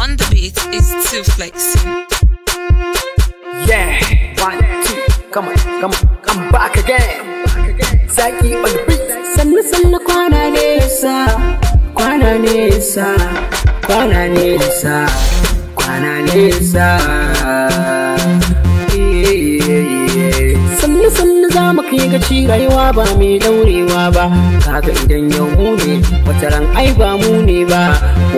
On the beat is Two Flexing. Yeah, 1, 2, come on, come on, I'm back again. Zaki on the beat. Sannu sannu kwana nesa, kwana nesa, kwana nesa, kwana nesa. Sannu sannu za mu kai gaci, rayuwa ba mai daurewa ba. Kaga idan yau mu ne, wata ran ai ba mu ne ba.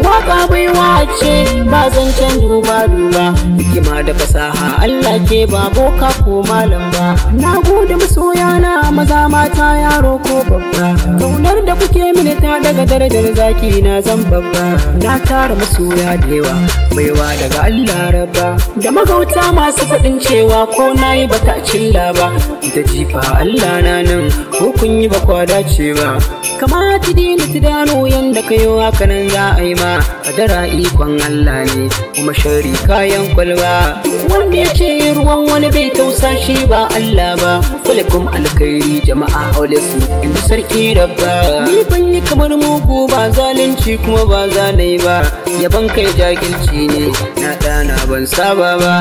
Waka baiwa ce, ba zancen duba duba. Hikima da fasaha Allah ke ba boka ko malam ba. Na gode masoyana maza mata yaro ko babba. Kaunar da kuke mini ta daga darajar zaki na zan babba. Na tara masoya da yawa, baiwa daga Allah rabba. Da magauta masu faɗin cewa ko nayi bata cilla ba. Ita jifa Allah na nan, ko kun yi ba kwa dace ba. Kamata dina tudano yanda kayo haka nan za a yi ma. Kadara ikon Allah ne, kuma shari kayan kwalba. Wanda ya ce ruwan wani bai tausa shi ba Allah ba. Kulikum alkhairi jama'a aule su inda sarki rabba. Ni ban yi kamar mugu ba, zalunci kuma ba zalai ba. Yaban kai jahilci ne, na ɗana ban saba ba.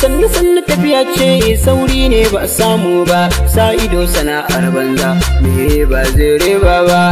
Sannu sannu tafiya ce, sauri ne ba a samu ba. Sa ido sana'ar banza, me ba zai riba ba,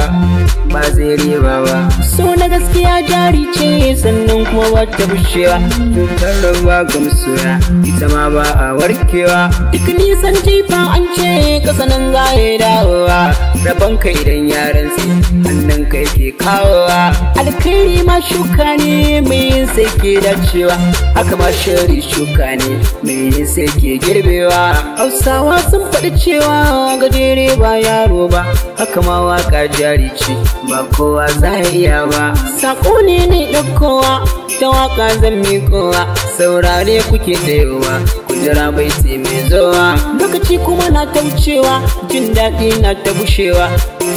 ba zai riba ba. So na gaskiya jari ce, sannan kuma wata bushewa. Cutar rabuwa ga masoya, ita ma ba a warkewa. Duk nisan jifa an ce kasa nan za ya dawowa. Rabon ka idan ya rantse, hannun ka yake kawowa. Alkhairi ma shuka ne, mai yin sai ke dacewa. Haka ma shari shuka ne, mai yin sai ke girbewa. Hausawa sun faɗi cewa gajere ba yaro ba. Haka ma waka jari ce, ba kowa za ya iya ba. Sako ne ne ɗaukowa, ta waka zan miƙowa. Saurare kuke tayowa, kujera bai ce mai zowa. Lokaci kuma na ta wucewa, jin daɗi na ta bushewa.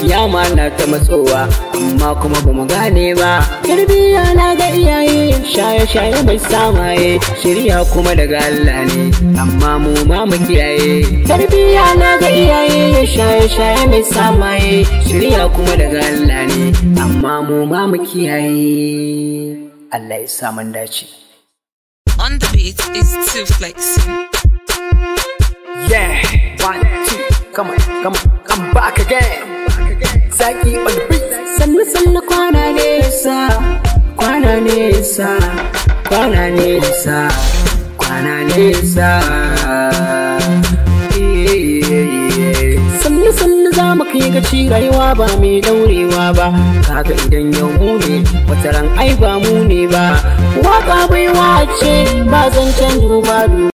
Yama na ta matsowa, amma kuma ba mu gane ba. Tarbiyya na ga iyaye, shaye-shaye mai samaye. Shirya kuma daga Allah ne, amma mu ma mu kiyaye. Tarbiyya na ga iyaye, shaye-shaye mai samaye. Shirya kuma daga Allah ne, amma mu ma mu kiyaye. Allah ya sa mun dace. On the beat is Two Flexing. Yeah, 1, 2, come on, come on, I'm back again. Zaki on the beat. Sannu sannu kwana nesa, kwana nesa, kwana nesa, kwana nesa. Sannu sannu za mu kai gaci, rayuwa ba mai daurewa ba. Kaga idan yau mu ne, wata ran ai ba mu ne ba. Waka baiwa ce, ba zancen duba duba.